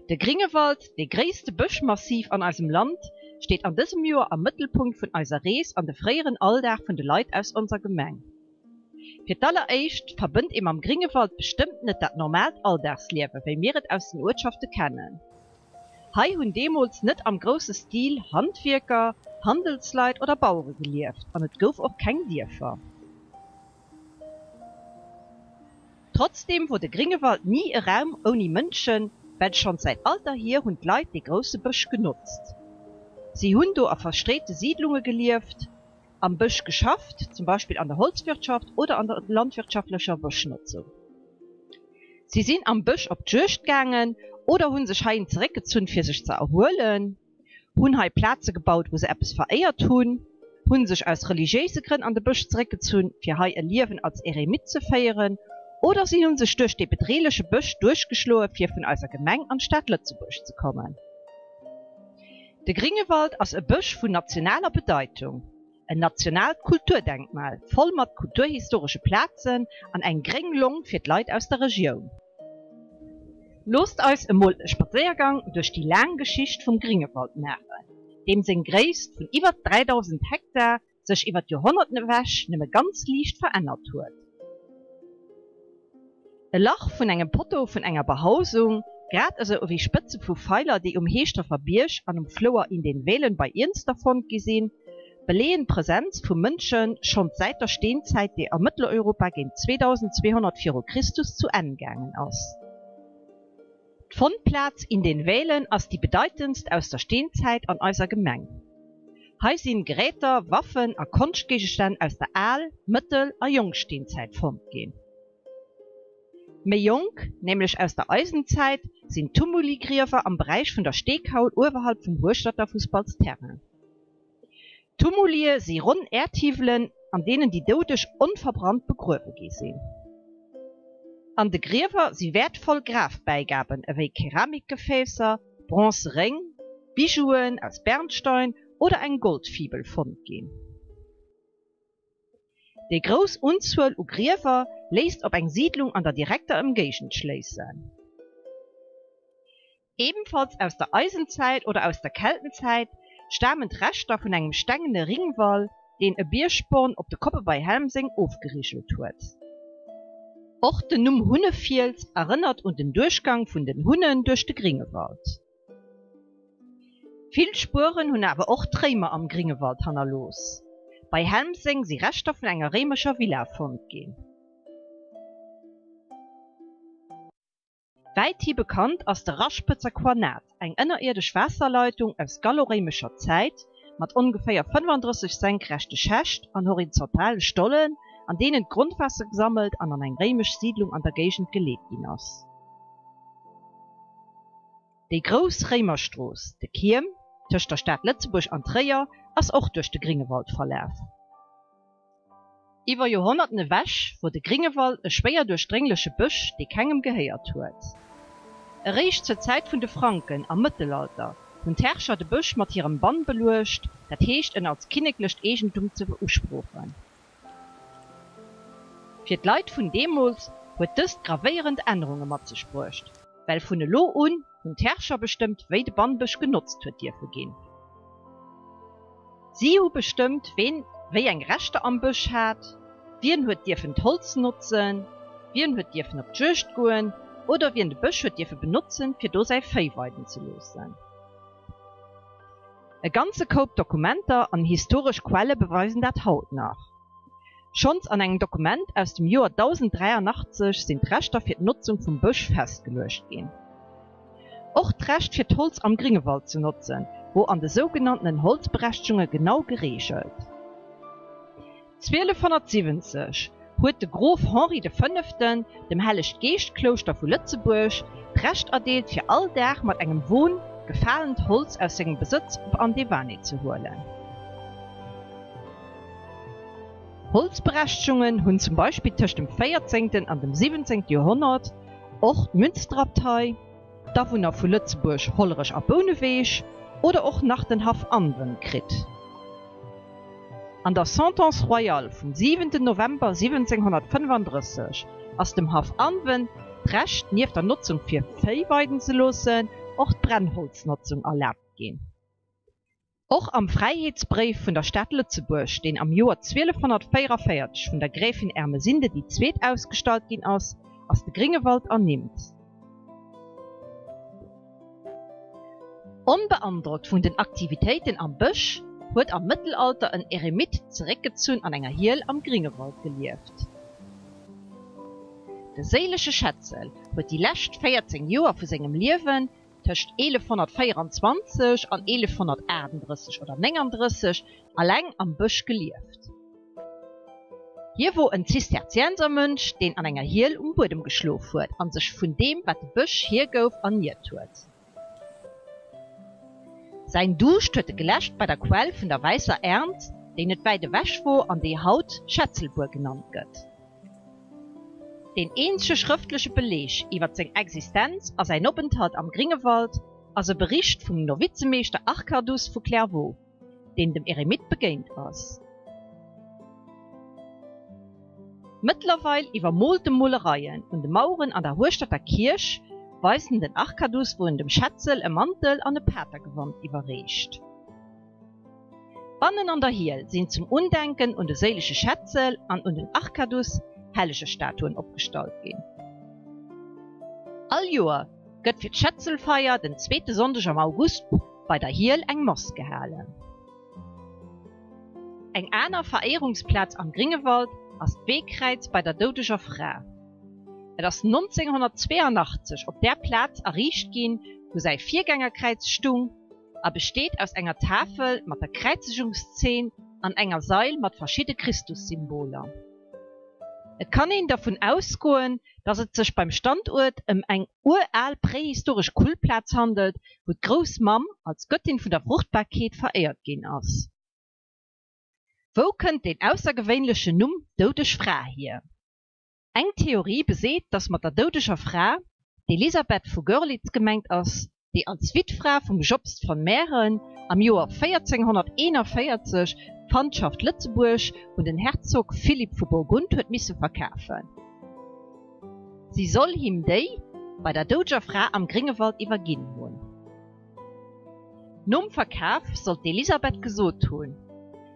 De Gringewald, dee gréisste Bëschmassiv an eisem Land, steet an dësem Joer am Mëttelpunkt vun eiser Rees an de fréieren Alldag vun de Leit aus onser Gemeng. Fir d'alleréischt verbënnt ee mam Gringewald bestëmmt net dat normaalt Alldagsliewe wéi mir et aus den Uertschafte kennen. Hei hunn deemools net am grousse Stil Handwierker, Handelsleit oder Bauere gelieft an et gouf och keng Dierfer. Trotzdeem wor de Gringewald ni e Raum ouni Mënschen, well schonns säit alterhier hunn d'Leit dee grousse Bësch genotzt. Si hunn do a verstreete Siidlunge gelieft, am Bësch geschafft, zum Beispill an der Holzwirtschaft oder an der landwirtschaftlecher Bëschnotzung. Si sinn am Bësch op d'Juegd gaangen oder hunn sech heihin zeréckgezunn fir sech ze erhuelen. hunn hei Plaze gebaut, wou se eppes veréiert hunn, hu sech aus religiéise Grënn an de Bësch zeréckgezunn, fir hei e Liewen als Eremit ze féieren, oder si hu sech duerch dee bedreeleche Bësch duerchgeschloe fir vun eiser Gemeng an d'Stad Lëtzebuerg ze kommen. De Gringewald ass e Bësch vun nationaler Bedeitung. En nationaalt Kulturdenkmal, voll mat kulturhistoresche Plazen an eng gréng Long fir d'Leit aus der Regioun. Loosst eis emol e Spadséiergang duerch déi laang Geschicht vum Gringewald maachen, deem seng Gréisst vun iwwer 3.000 Hektar sech iwwer d'Joerhonnerten ewech nëmme ganz liicht verännert huet. E Lach vun engem Potto vun enger Behausung, grad esou ewéi Spëtze vu Feiler, déi um Heeschdrefer Bierg an um Flouer In den Wählen bei Iernster fonnt gi sinn, beleeën d'Presenz vu Mënsche schonns säit der Steenzäit, déi a Mëtteleuropa géint 2200 viru Christus zu Enn gaangen ass. D'Fonntplaz In den Wählen ass déi bedeitendst aus der Steenzäit an eiser Gemeng. Hei sinn Geräter, Waffen a Konschtgéigestänn aus der Al-, Mëttel a Jongsteenzäit fonnt ginn. Méi jonk, nämlech aus der Eisenzäit, sinn Tumuli-Griewer am Beräich vun der Steekaul uewerhalb vum Hueschterter Fussballsterrain. Tumulie si ronn Äerdhiwwelen, an deenen déi Doudeg onverbrannt begruewe gi sinn. An de Griewer si wäertvoll Grafbäigaben ewéi Keramikgefäässer, bronze Réng, Bijouen aus Bernstein oder eng Goldfibel fonnt ginn. Déi grouss Unzuel u Griewer léisst op eng Siidlung an der direkter Ëmgéigend schléissen. Ebenfalls aus der Eisenzäit oder aus der Keltenzäit stamen d'Reschter vun engem stengene Ringwall, deen e Biergsporn op de Koppe bei Helmseng ofgerigelt huet. Och den Numm Hunnefiels erënnert un den Duerchgang vun den Hunnen duerch de Gringewald. Vill Spueren hunn awer och d'Réimer am Gringewald hannerlooss. Bei Helmseng si Reschter vun enger réimescher Villa fonnt ginn. Wäithi bekannt ass de Raschpëtzer Quanat, eng ënnerierdesch Waasserleitung aus gallo-réimescher Zäit mat ongeféier 35 senkrechte Schächt an horizontale Stollen, an deenen d'Grondwaasser gesammelt an an eng réimesch Siidlung an der Géigend geleet ginn ass. Déi grouss Réimerstrooss, de Kierm, tëscht der Stad Lëtzebuerg an Tréier ass och duerch de Gringewald verlaf. Iwwer Joerhonnerten ewech wor de Gringewald e schwéier duerchdréngleche Bësch, dee kengem gehéiert huet. Eréischt zur Zäit vun de Franken, am Mëttelalter, hunn d'Herrscher de Bësch mat hirem Bann beluecht, dat heescht en als kinneklecht Eegentum ze beusproochen. Fir d'Leit vun deemools huet dëst gravéierend Ännerunge mat sech bruecht, well vun elo un hunn d'Herrscher bestëmmt wéi de Bannbësch genotzt huet dierfe ginn. Si hu bestëmmt ween wéi eng Rechter am Bësch hat, wien huet dierfen d'Holz notzen, wien huet dierfen op d'Juegd goen oder wien de Bësch huet dierfe benotzen fir do säi Véi weiden ze loossen. E ganze Koup Dokumenter an historesch Quelle beweisen dat haut nach. Schonns an engem Dokument aus dem Joer 1083 sinn d'Rechter fir d'Notzung vum Bësch festgeluecht ginn. Och d'Recht fir d'Holz am Gringewald ze notzen, wor an de sougenanntenen Holzberechtegunge genau gereegelt. 1270 huet de Grof Henri de Fënneften dem Helleg-Geescht-Klouschter vu Lëtzebuerg d'Recht erdeelt fir all Dag mat engem Won gefalent Holz aus sengem Besëtz op Andevane ze huelen. Holzberechtegungen hunn zum Beispill tëscht dem véierzéngten an dem siwwenzéngte Joerhonnert och d'Münsterabtei, d'Awunner vu Lëtzebuerg, Hollerech a Bouneweg oder och nach den Haff Anwen kritt. An der Sentence royale vum siwenten November 1735 ass dem Haff Anwen d'Recht, nieft der Notzung fir Véi weiden ze loossen, och d'Brennholznotzung erlaabt ginn. Och am Fräiheetsbréif vun der Stad Lëtzebuerg, deen am Joer 1244 vun der Gräfin Ermesinde déi Zweet ausgestallt ginn ass, ass de Gringewald ernimmt. Onbeandrockt vun den Aktivitéiten am Bësch huet am Mëttelalter en Eremit zeréckgezunn an enger Hiel am Gringewald gelieft. De séilege Schetzel huet déi lescht 14 Joer vu sengem Liewen tëscht 1124 an 1138 oder 39 alleng am Bësch gelieft. Hie wor en Zisterziensermönch, deen an enger Hiel um Buedem geschlof huet an sech vun deem wat de Bësch hiergouf erniert huet. Säin Duuscht huet e geläscht bei der Quell vun der Wäisser Ernt, déi net wäit ewech wor an déi haut Schetzelbuer genannt gëtt. Deen eenzege schrëftleche Beleeg iwwer seng Existenz a säin Openthalt am Gringewald ass e Bericht vum Novizemeeschter Archardus vu Clairvaux, deen dem Eremit begéint ass. Mëttlerweil iwwermolte Molereien un de Maueren an der Hueschterter Kierch weisen den Archardus, wou en dem Schetzel e Mantel an e Patergewand iwwerreecht. Bannen an der Hiel sinn zum Undenken un de séilege Schetzel an un den Arcadus Hellegestatuen opgestallt ginn. All Joer gëtt fir d'Schetzelfeier den zweete Sonndeg am August bei der Hiel eng Mass gehalen. Eng aner Veréierungsplaz am Gringewald ass d'Weekräiz bei der Doudeger Fra. Et ass 1982 op där Plaz erriicht ginn, wou säi Virgängerkräiz stung. a besteet aus enger Tafel mat der Kräizegungszeen an enger Sail mat verschidde Christussymboler. Et kann een dervun ausgoen, datt et sech beim Standuert ëm eng ural prehistoresch Kultplaz handelt, wou d'Grouss Mamm als Göttin vun der Fruchtbarkeet veréiert ginn ass. Wou kënnt deen aussergewéinlechen Numm Doudeg Fra hier? Eng Theorie beseet, datt mat der doudeger Fra d'Elisabeth vu Görlitz gemengt ass, déi als Wittfra vum Jobst von Mähren am Joer 1441 d'Pfandschaft Lëtzebuerg un den Herzog Philipp vu Burgund huet misse verkafen. Si soll him déi bei der doudeger Fra am Gréngewald iwwerginn hunn. Nom Verkaf soll d'Elisabeth gesot hunn,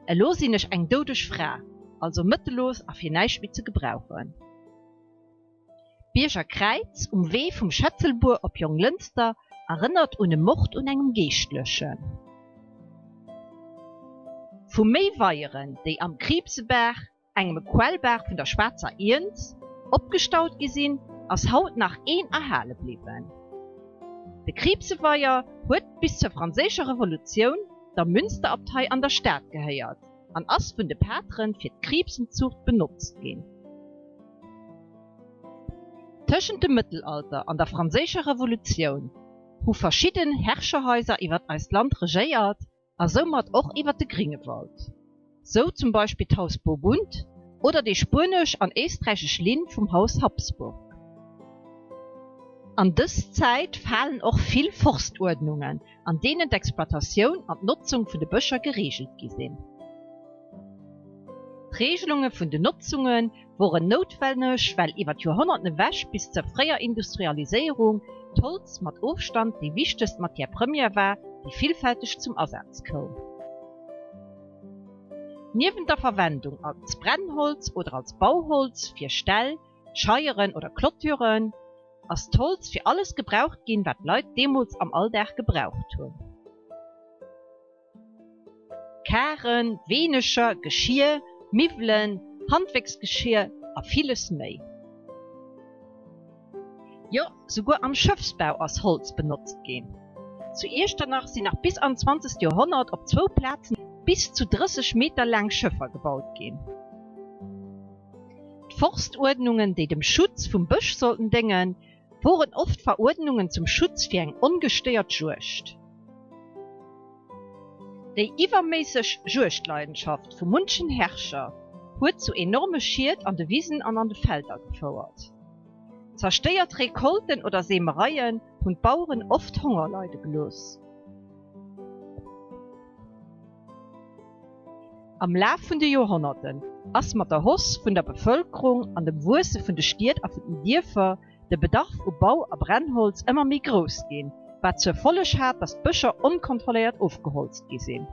Elo sinn ech eng doudeg Fra, also mëttellos a fir näischt méi ze gebrauchen. D'Bierger Kräiz um Wee vum Schetzelbuer op Jonglënster erënnert un e Mord un engem Geeschtlechen. Vu méi Weieren, déi am Kriibsebaach engem Quellbaach vun der Schwaarzer Iernz, opgestaut gi sinn, ass haut nach een erhale bliwwen. De Kriibseweier huet bis zur Franséischer Revolutioun der Münsterabtei an der Stad gehéiert an ass vun de Pateren fir d'Kriibsenzuucht benotzt ginn. Tëschent dem Mëttelalter an der Franséischer Revolutioun hu verschidden Herrscherhaiser iwwer eist Land regéiert a soumat och iwwer de Gringewald, sou zum Beispill d'Haus Burgund oder déi spuenesch an éisträichesch Linn vum Haus Habsburg. An dës Zäit falen och vill Forstuerdnungen, an deenen d'Exploitatioun an d'Notzung vun de Bëscher gereegelt gi sinn. D'Reegelunge vun den Notzunge woren noutwenneg, well iwwer d'Joerhonnerten ewech bis zur fréier Industrialiséierung d'Holz mat Ofstand déi wichtegst Matière première war, déi villfälteg zum Asaz koum. Niewent der Verwendung als Brennholz oder als Bauholz fir Ställ, Scheieren oder Clôturen, ass d'Holz fir alles gebraucht ginn, wat d'Leit deemools am Alldag gebraucht hunn. Karen, Weenecher, Geschier, Miwwelen, Handwierksgeschier a villes méi. Jo, souguer am Schëffsbau ass Holz benotzt ginn. Zu Iechternach sinn nach bis an d'zwanzegt Joerhonnert op zwou Plazen bis zu 30 Meter laang Schëffer gebaut ginn. D'Forstuerdnungen, déi dem Schutz vum Bësch sollten déngen, woren oft Veruerdnungen zum Schutz fir eng ongestéiert Juegd. Déi iwwerméisseg Juegdleidenschaft vu munchen Herrscher huet zu enorme Schied an de Wisen an an de Felder gefouert. Zerstéiert Rekolten oder Seemereien hunn d'Baueren oft Honger leide gelooss. Am Laf vun de Joerhonnerten ass mat der Hausse vun der Bevëlkerung an dem Wuesse vun de Stied a vun den Dierfer de Bedarf u Bau a Brennholz ëmmer méi grouss ginn. Wat zur Folleg hat, datt d'Bëscher onkontrolléiert ofgeholzt gi sinn.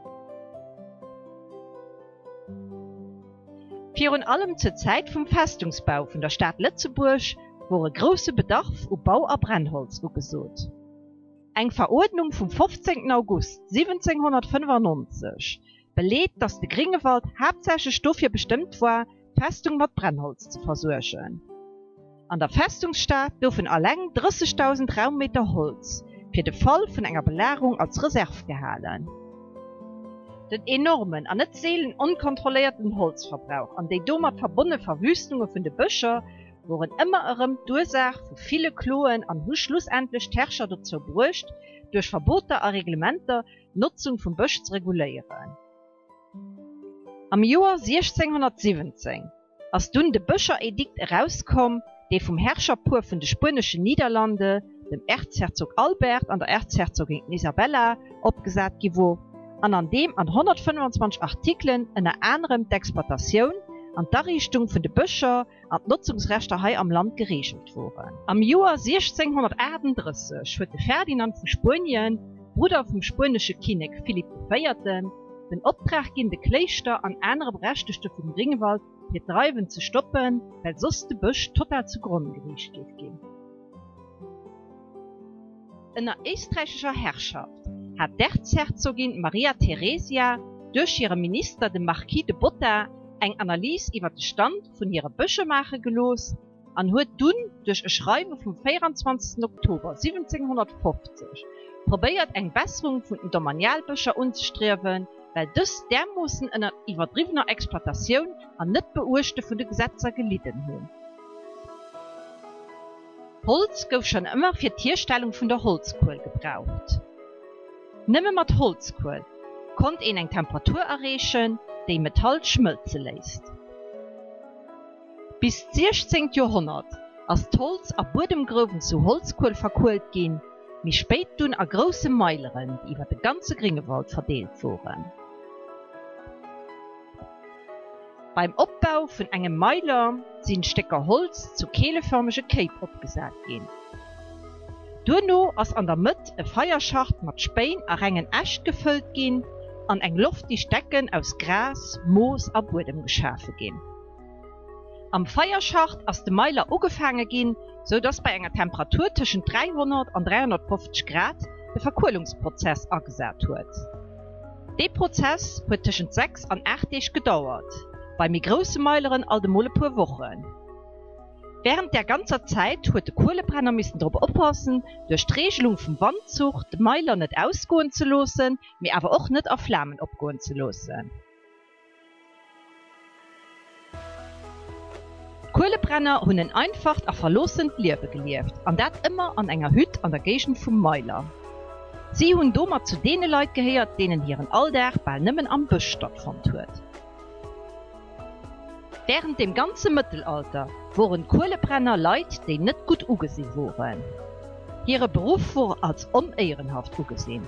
Virun allem zur Zäit vum Festungsbau vun der Stad Lëtzebuerg wor e grousse Bedarf u Bau a Brennholz ugesot. Eng Veruerdnung vum 15 August 1795 beleet, datt de Gréngewald haaptsächlech dofir bestëmmt war, d'Festung mat Brennholz ze versuergen. An der Festungsstad goufen alleng 30.000 Raummeter Holz fir de Fall vun enger Belagerung als Reserv gehalen. Den enormen an net seelen onkontrolléierten Holzverbrauch an déi domat verbonne Verwüstunge vun de Bëscher woren ëmmer erëm d'Ursaach vu ville Kloen an hu schlussendlech d'Herrscher dozou bruecht, duerch Verboter a Reglementer d'Notzung vum Bësch ze reguléieren. Am Joer 1617 ass dunn de Bëscheredikt erauskomm, dee vum Herrscherpuer vun de Spueneschen Niederlande, dem Erzherzog Albert an der Erzherzogin Isabella, opgesat gi wor an an deem an 125 Artikelen ënner anerem d'Exploitatioun an d'Ariichtung vun de Bëscher an d'Notzungsrechter hei am Land gereegelt woren. Am Joer 1638 huet de Ferdinand vu Spuenien, Brudder vum spuenesche Kinnek Philipp de Véierten, den Optrag ginn, de Kléischter an anere Berechtegte vum Gréngewald hiert Dreiwen ze stoppen, well soss de Bësch total zu Gronn geriicht géif ginn. Ënner éisträichescher Herrschaft hat d'Erzherzogin Maria Theresia duerch hire Minister, de Marquis de Botta, eng Analys iwwer de Stand vun hire Bësche maache gelooss an huet dunn duerch e Schreiwe vum 24 Oktober 1750 probéiert eng Besserung vun den Domanialbëscher unzestriewen, well dës därmoossen ënner iwwerdriwwener Exploitatioun an Net-Beuechte vun de Gesetzer gelidden hunn. Holz gouf schonn ëmmer fir d'Hierstellung vun der Holzkuel gebraucht. Nëmme mat Holzkuel konnt een eng Temperatur erreechen, déi Metall schmëlze léisst. Bis d'siechzéngt Joerhonnert ass d'Holz a Buedemgrouwen zu Holzkuel verkuelt ginn, méi spéit dunn a grousse Meileren, déi iwwer de ganze Gréngewald verdeelt woren. Beim Opbau vun engem Meiler sinn Stécker Holz zu keelefërmege Kéip opgesat ginn. Duerno ass an der Mëtt e Feierschacht mat Spéin a rengen Äscht gefëllt ginn an eng loftdicht Decken aus Gras, Moos a Buedem geschafe ginn. Am Feierschacht ass de Meiler ugefaange ginn, sou dass bei enger Temperatur tëschent 300 an 350 Grad de Verkuelungsprozess agesat huet. Dee Prozess huet tëschent 6 an 8 Deeg gedauert, bei méi grousse Meileren alt emol e puer Wochen. Wärend där ganzer Zäit huet de Kuelebrenner missen drop oppassen, duerch d'Reegelung vum Wandzuch de Meiler net ausgoen ze loossen, mee awer och net a Flamen opgoen ze loossen. D'Kuelebrenner hunn en einfacht a verloossent Liewe gelieft, an dat ëmmer an enger Hütt an der Géigend vum Meiler. Si hunn domat zu deene Leit gehéiert, deenen hiren Alldag bal nëmmen am Bësch stattfonnt huet. Wärend dem ganze Mëttelalter woren d'Kuelebrenner Leit, déi net gutt ugesi woren. Hire Beruff wor als onéierenhaft ugesinn.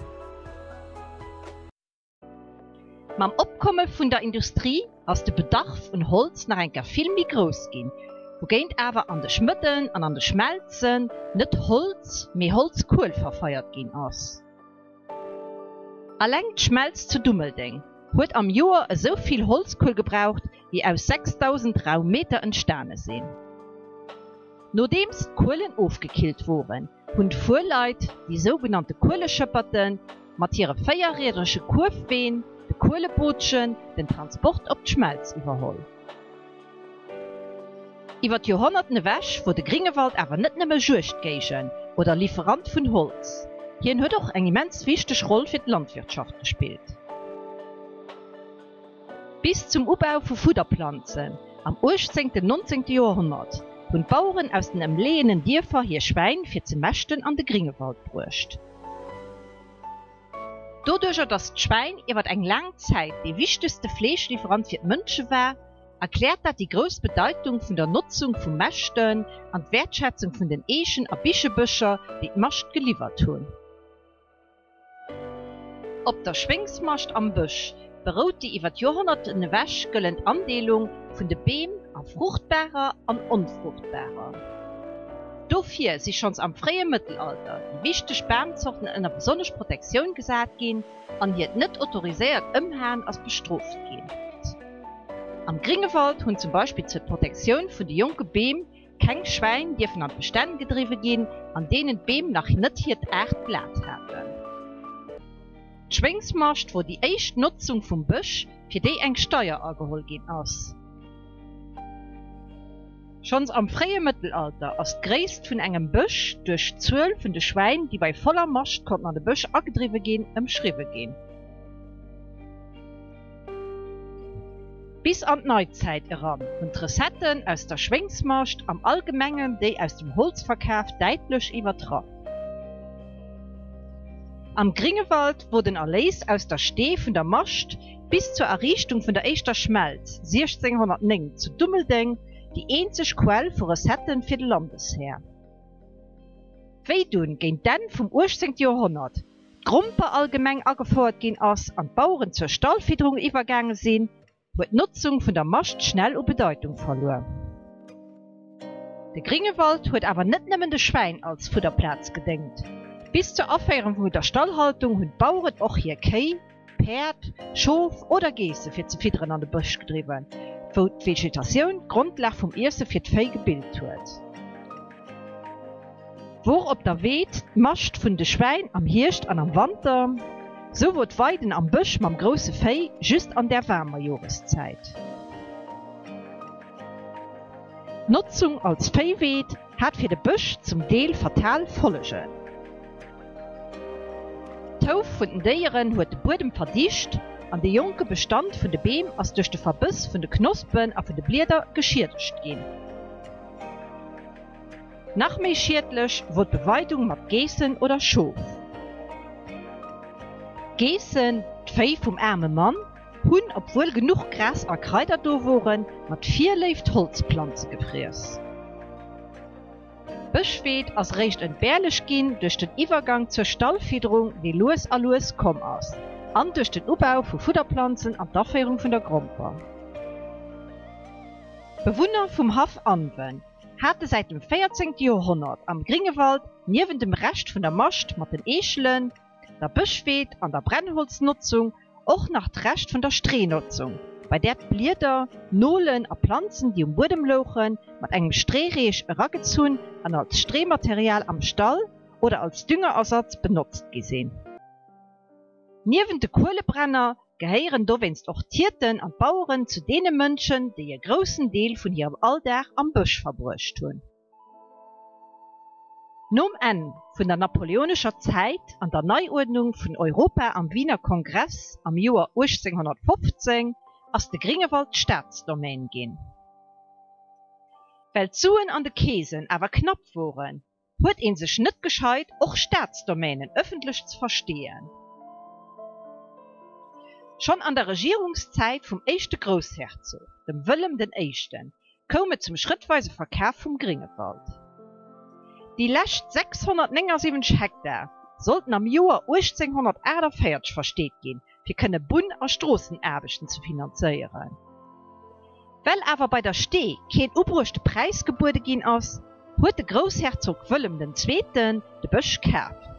Mam Opkomme vun der Industrie ass de Bedarf un Holz nach eng Kéier vill méi grouss ginn, wougéint awer an de Schmëdden an an de Schmelzen net Holz, mee Holzkuel verfeiert ginn ass. Alleng d'Schmelz zu Dummeldeng huet am Joer esou vill Holzkuel gebraucht, wéi aus 6.000 Raummeter entstane sinn. Nodeems d'Kuelen ofgekillt woren, hunn d'Fuerleit, déi sougenannte Kueleschëpperten, mat hire véierriedrege Kuerfween, de Kuelebootchen, den Transport op d'Schmelz iwwerholl. Iwwer d'Joerhonnerten ewech wor de Gringewald awer net nëmme Juegdgéigend oder Lieferant vun Holz, hien huet och eng immens wichteg Roll fir d'Landwirtschaft gespillt. Bis zum Ubau vu Fudderplanzen am uechtzéngten, nonzéngte Joerhonnert hunn d'Baueren aus den ëmleeënen Dierfer hir Schwäin fir ze mäschten an de Gringewald bruecht. Doduercher datt d'Schwäin iwwer eng laang Zäit dee wichtegste Fleeschlieferant fir d'Mënsche war, erkläert dat déi grouss Bedeitung vun der Notzung vum Mäschten an d'Wäertschätzung vun den Eechen a Bichebëscher, déi d'Mascht geliwwert hunn. Op der Schwéngsmascht am Bësch berout déi iwwer d'Joerhonnerten ewech gëllend Andeelung vun de Beem a fruchtbarer an onfruchtbarer. Dofir si schonns am fréie Mëttelalter déi wichteg Bamzorten ënner besonnesch Protektioun gesat ginn an hiert net autoriséiert Ëmhaen ass bestrooft ginn. Am Gringewald hunn zum Beispill zur Protektioun vun de jonke Beem keng Schwäin dierfen an d'Bestänn gedriwwe ginn, an deenen d'Beem nach net hiert aacht Blat haten. D'Schwéngsmascht wor déi éischt Notzung vum Bësch, fir déi eng Steier ageholl ginn ass. Schonns am fréie Mëttelalter ass d'Gréisst vun engem Bësch duerch d'Zuel vun de Schwäin, déi bei voller Mascht konnten an de Bësch agedriwwe ginn, ëmschriwwe ginn. Bis an d'Neizäit eran hunn d'Recetten aus der Schwéngsmascht am Allgemengen déi aus dem Holzverkaf däitlech iwwertraff. Am Gringewald wor den Erléis aus der Stee vun der Mascht bis zur Erriichtung vun der éischter Schmelz 1609 zu Dummeldeng déi eenzeg Quell vu Recetten fir de Landeshär. Wéi dunn géint d'Enn vum 18. Joerhonnert d'Gromper allgemeng agefouert ginn ass an d'Baueren zur Stallfidderung iwwergaange sinn, huet d'Notzung vun der Mascht schnell u Bedeitung verluer. De Gringewald huet awer net nëmmen de Schwäin als Fudderplaz gedéngt. Bis zur Aféierung vun der Stallhaltung hunn d'Baueren och hir Kéi, Päerd, Schof oder Geesse fir ze fidderen an de Bësch gedriwwen, wou d'Vegetatioun d'Grondlag vum Iesse fir d'Véi gebilt huet. Wor op der Weed d'Mascht vun de Schwäin am Hierscht an am Wanter, sou wor d'Weiden am Bësch mam grousse Véi just an där waarmer Joreszäit. D'Notzung als Véiweed hat fir de Bësch zum Deel fatal Follegen. D'Houf vun den Déieren huet de Buedem verdicht an de jonke Bestand vun de Beem ass duerch de Verbëss vun de Knospen a vun de Blieder geschiedegt ginn. Nach méi schiedlech wor d'Beweidung mat Geessen oder Schof. D'Geessen, d'Véi vum aarme Mann, hunn, obwuel genuch Gras a Kraider do woren, mat Virléift Holzplanze gefriess. D'Bëschweed ass eréischt entbehrlech ginn duerch den Iwwergang zur Stallfidderung, dee lues a lues komm ass, an duerch den Ubau vu Fudderplanzen an d'Aféierung vun der Gromper. D'Bewunner vum Haff Anwen hate säit dem 14. Joerhonnert am Gringewald niewent dem Rescht vun der Mascht mat den Eechelen, der Bëschweed an der Brennholznotzung och nach d'Recht vun der Streenotzung, bei där d'Blieder, Nolen a Planzen, déi um Buedem louchen, mat engem Streereech eragezunn an als Streematerial am Stall oder als Düngerersatz benotzt gi sinn. Niewent de Kuelebrenner gehéieren dowéinst och d'Hierten an d'Baueren zu deene Mënschen, déi e groussen Deel vun hirem Alldag am Bësch verbruecht hunn. Nom Enn vun der napoleonescher Zäit an der Neiuerdnung vun Europa am Wiener Kongress am Joer 1815 ass de Gringewald Staatsdomaine ginn. Well d'Suen an de Keesen awer knapp woren, huet een sech net gescheit och Staatsdomänen ëffentlech ze versteeën. Schonn an der Regierungszäit vum éischte Groussherzog, dem Wëllem den Éischten, koum et zum schrëttweise Verkaf vum Gringewald. Déi lescht 679 Hektar sollten am Joer 1848 versteet ginn, fir kënne Bunn a Stroossenaarbechten ze finanzéieren. Well awer bei der Stee keen ubruechte Präis gebuede ginn ass, huet de Groussherzog Wëllem den Zweeten de Bësch kaf.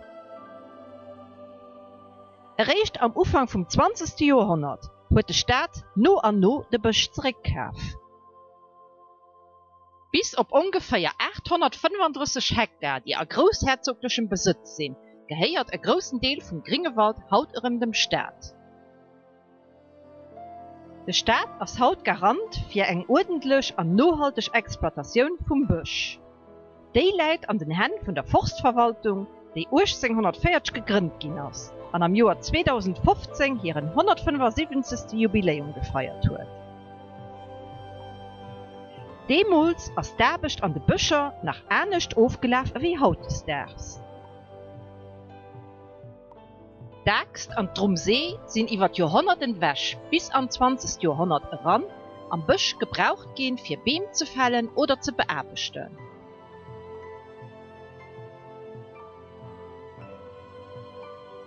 Eréischt am Ufank vum zwanzegste Joerhonnert huet de Staat no an no de Bësch zeréckkaf. Bis op ongeféier 835 Hektar, déi a groussherzoglechem Besëtz sinn, gehéiert e groussen Deel vum Gringewald haut erëm dem Staat. De Staat ass haut Garant fir eng uerdentlech an nohalteg Exploitatioun vum Bësch. Déi läit an den Hänn vun der Forstverwaltung, déi 1840 gegrënnt ginn ass an am Joer 2015 hiren 175. Jubiläum gefeiert huet. Deemools ass d'Aarbecht an de Bëscher nach anescht ofgelaf ewéi hautdesdaags. D'Aaxt an d'Drummsee sinn iwwer d'Joerhonnerten ewech bis an d'zwanzegt Joerhonnert eran am Bësch gebraucht ginn, fir Beem ze fällen oder ze beaarbechten.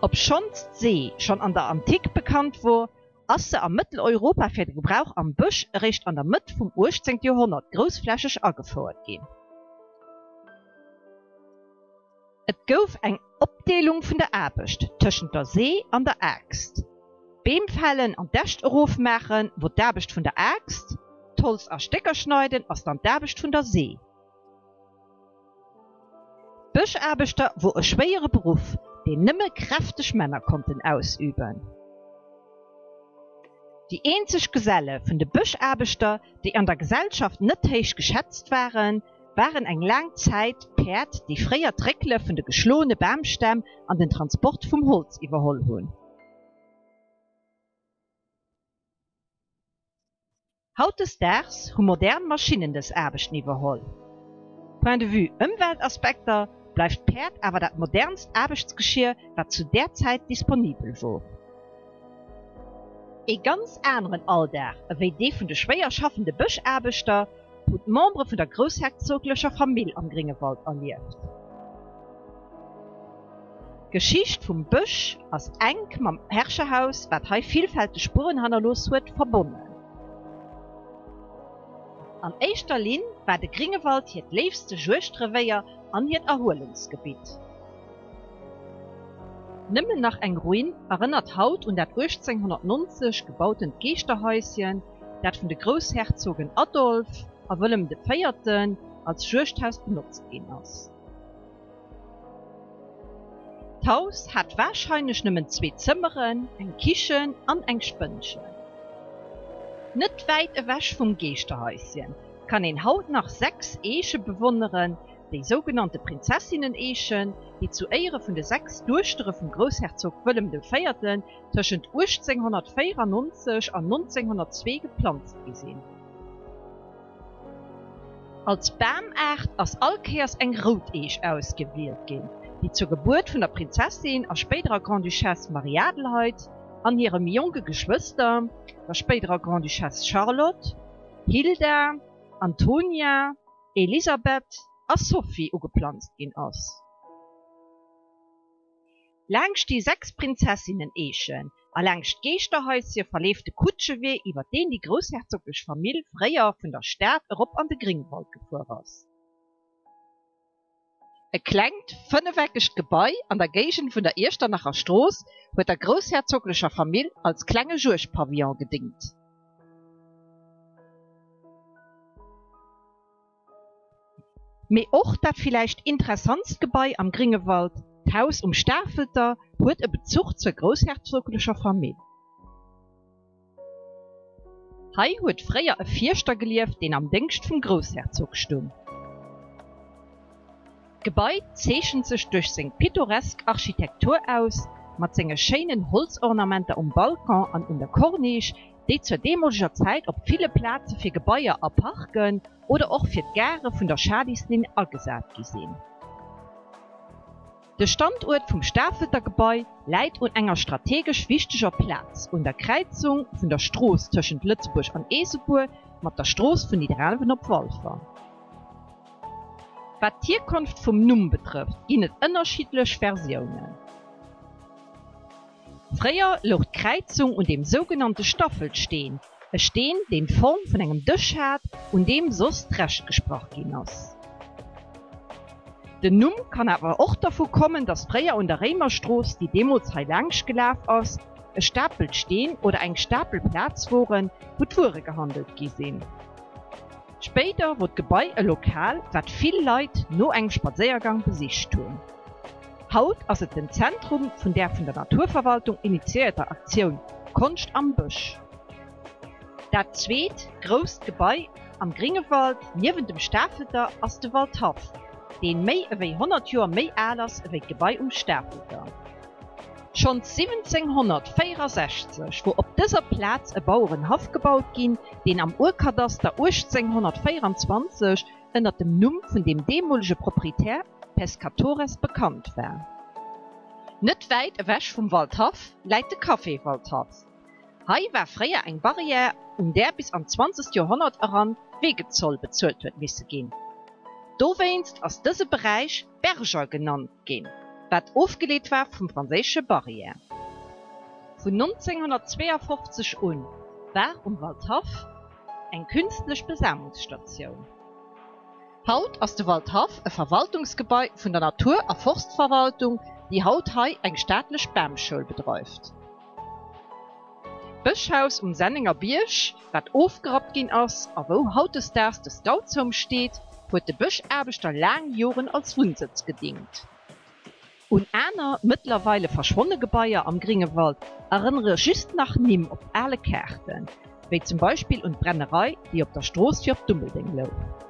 Obschonns d'See schonn an der Antik bekannt wor, ass se a Mëtteleuropa fir de Gebrauch am Bësch eréischt an der Mëtt vum 18. Joerhonnert groussflächeg agefouert ginn. Et gouf eng Opdeelung vun der Aarbecht tëschent der See an der Aaxt. D'Beem fällen an d'Äscht erofmaache wor d'Aarbecht vun der Aaxt, d'Holz a Stécker schneiden ass dann d'Aarbecht vun der See. Bëschaarbechter wor e schwéiere Beruff, deen nëmme kräfteg Männer konnten ausüben. Déi eenzeg Geselle vun de Bëschaarbechter, déi an der Gesellschaft net héich geschätzt waren, waren eng laang Zäit d'Päerd, déi fréier d'Réckele vun de geschloene Bamstämm an den Transport vum Holz iwwerholl hunn. Hautdesdaags hu modern Maschinnen dës Aarbechten iwwerholl. Point de vue Ëmweltaspekter bleift d'Päerd awer dat modernst Aarbechtsgeschier, wat zu där Zäit disponibel wor. Ee ganz aneren Alldag ewéi dee vun de schwéier schaffende Bëschaarbechter hunn d'Membere vun der groussherzoglecher Famill am Gréngewald erlieft. D'Geschicht vum Bësch ass enk mam Herrscherhaus, wat hei villfälteg Spueren hannerlooss huet, verbonnen. An éischter Linn war de Gringewald hiert léifste Juegdrevéier an hiert Erhuelungsgebitt. Nëmmen nach eng Ruin erënnert haut un dat 1890 gebautent Geeschterhaischen, dat vun de Groussherzogen Adolphe a Wëllem de Véierten als Juegdhaus benotzt ginn ass. D'Haus hat warscheinlech nëmmen zwee Zëmmeren, eng Kichen an eng Spënnchen. Net wäit ewech vum Geeschterhaischen kann een haut nach 6 Eeche bewonneren, déi sougenannte Prinzessinneneechen, déi zu Éiere vun de 6 Duechtere vum Groussherzog Wëllem de Véierten tëschent 1894 an 1902 geplanzt gi sinn. Als Bamaart ass all Kéiers eng rout Eech ausgewielt ginn, déi zur Gebuert vun der Prinzessin a spéiderer Grande-Duchesse Marie-Adelheid an hire méi jonke Geschwëster, der spéiderer Grande-Duchesse Charlotte, Hilda, Antonia, Elisabeth a Sophie ugeplanzt ginn ass. Laangscht déi 6 Prinzessinneneechen a laangscht d'Geeschterhaische verleeft de Kutschewee, iwwer deen déi groussherzoglech Famill fréier vun der Stad erop an de Gringwald gefuer ass. E klengt, fënnefeckegt Gebai an der Géigend vun der Iechternacher Strooss huet der groussherzoglecher Famill als klenge Juegdpavillon gedéngt. Mee och dat villäicht interessantst Gebai am Gringewald, d'Haus um Stafelter, huet e Bezuch zur groussherzoglecher Famill. Hei huet fréier e Fierschter gelieft, deen am Déngscht vum Groussherzog stung. D'Gebai zeechent sech duerch seng pittoresk Architektur aus, mat senge schéinen Holzornamenter um Balcon an un der Corniche, déi zur deemoleger Zäit op ville Plaze fir Gebaier a Parken oder och fir d'Gare vun der Schalislinn agesat gi sinn. De Standuert vum Stafelter Gebai läit un enger strategesch wichteger Plaz un der Kräizung vun der Strooss tëschent Lëtzebuerg an Eesebuer mat der Strooss vun Nidderaanwen op Walfer. Wat d'Hierkonft vum Numm betrëfft, ginn et ënnerschiddlech Versiounen. Fréier louch d'Kräizung un deem sougenannte Staffelsteen, e Steen, deen d'Form vun engem Dësch hat, un deem soss d'Recht gesprach ginn ass. Den Numm kann awer och dervu kommen, datt fréier un der Réimerstrooss, déi deemools hei laangscht gelaf ass, e Stapel Steen oder eng Stapelplaz woren, wou d'Wuere gehandelt gi sinn. Spéider wor d'Gebai e Lokal, wat vill Leit no engem Spadséiergang besicht hunn. Haut ass et den Zentrum vun där vun der Naturverwaltung initiéierter Aktioun Konscht am Bësch. Dat zweet grousst Gebai am Gringewald niewent dem Stafelter ass de Waldhaff, deen méi ewéi 100 Joer méi al ass ewéi d'Gebai um Stafelter. Schonns 1764 wor op dëser Plaz e Bauerenhaff gebaut ginn, deen am Urkadaster 1824 ënner dem Numm vun dem deemolege Proprietär Pescatores bekannt war. Net wäit ewech vum Waldhaff läit de Café Waldhaff. Hei war fréier eng Barrière, un där bis an d'zwanzegt Joerhonnert eran Wegezoll bezuelt huet misse ginn. Dowéinst ass dëse Beräich Berger genannt ginn, wat ofgeleet war vum franséische Barrière. Vun 1952 un war um Waldhaff eng künstlech Besamungsstatioun. Haut ass de Waldhaff e Verwaltungsgebai vun der Natur a Forstverwaltung, déi haut hei eng staatlech Bamschoul bedreift. D'Bëschhaus um Sennenger Bierg, wat ofgerappt ginn ass a wou hautdesdaags de Scoutshome steet, huet de Bëschaarbechter laang Joren als Wunnsëtz gedingt. Un aner, mëttlerweile verschwonne Gebaier am Gringewald erënnere just nach Nimm op ale Kaarten, wéi zum Beispill un d'Brennerei, déi op der Strooss fir op Dummeldeng louch.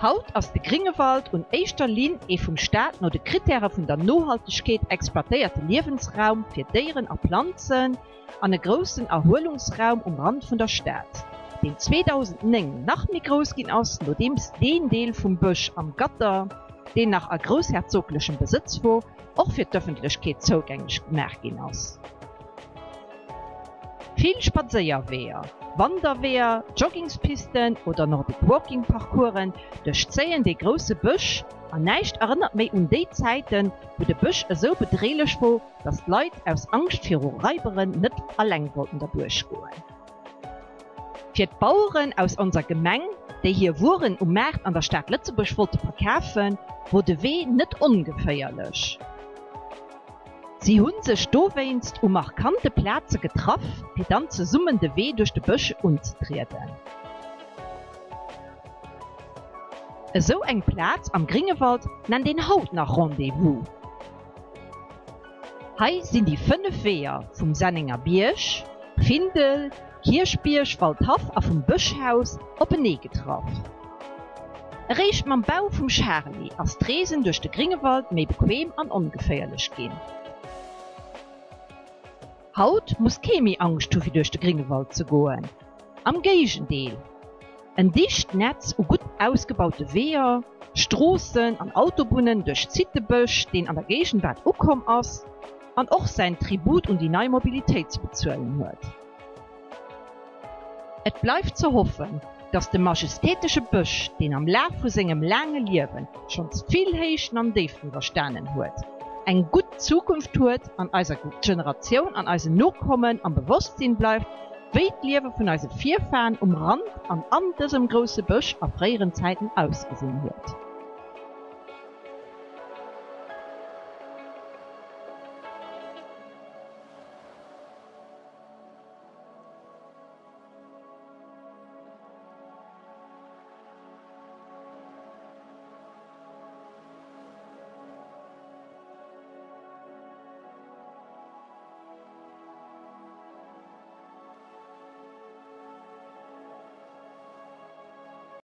Haut ass de Gringewald un éischter Linn ee vum Staat no de Krittäre vun der Nohaltegkeet exploitéierte Liewensraum fir Déieren a Planzen an e groussen Erhuelungsraum um Rand vun der Stad, deen 2009 nach méi grouss ginn ass, nodeems deen Deel vum Bësch am Gatter, deen nach a groussherzoglechem Besëtz wor, och fir d'Ëffentlechkeet zougänglech gemaach ginn ass. Vill Spadséierweeër, Wanderweeër, Joggingspisten oder Nordic Walking Parcoursen duerchzéien dee grousse Bësch an näischt erënnert méi un déi Zäiten, wou de Bësch esou bedreelech wor, dass d'Leit aus Angscht viru Raiberen net alleng wollten derduerch goen. Fir d'Baueren aus onser Gemeng, déi hir Wueren um Maart an der Stad Lëtzebuerg wollte verkafen, wor de Wee net ongeféierlech. Si hu sech dowéinst u markante Plaze getraff, fir dann zesummen de Wee duerch de Bësch unzetrieden. Esou eng Plaz am Gringewald nennt een haut nach Rendez-vous. Hei sinn déi 5 Weeër vum Sennenger Bierg, Findel, Kierchbierg, Waldhaff a vum Bëschhaus openee getraff. Eréischt mam Bau vum Charly ass d'Reesen duerch de Gringewald méi bequem an ongeféierlech ginn. Haut muss kee méi Angscht hu fir duerch de Gringewald ze goen, am Géigendeel, en dicht Netz u gutt ausgebaute Weeër, Stroossen an Autobunnen duerchzitt de Bësch, deen an der Géigenwaart ukomm ass an och säin Tribut un déi nei Mobilitéit ze bezuelen huet. Et bleift ze hoffen, datt de majestätesche Bësch, deen am Laf vu sengem laange Liewe schonns vill Héichten an Déiften iwwerstanen huet, eng gutt Zukunft huet an eiser Generatioun an eisen Nokommen am Bewosstsinn bleift, wéi d'Liewe vun eise Virfahren um Rand an an dësem grousse Bësch a fréieren Zäiten ausgesinn huet.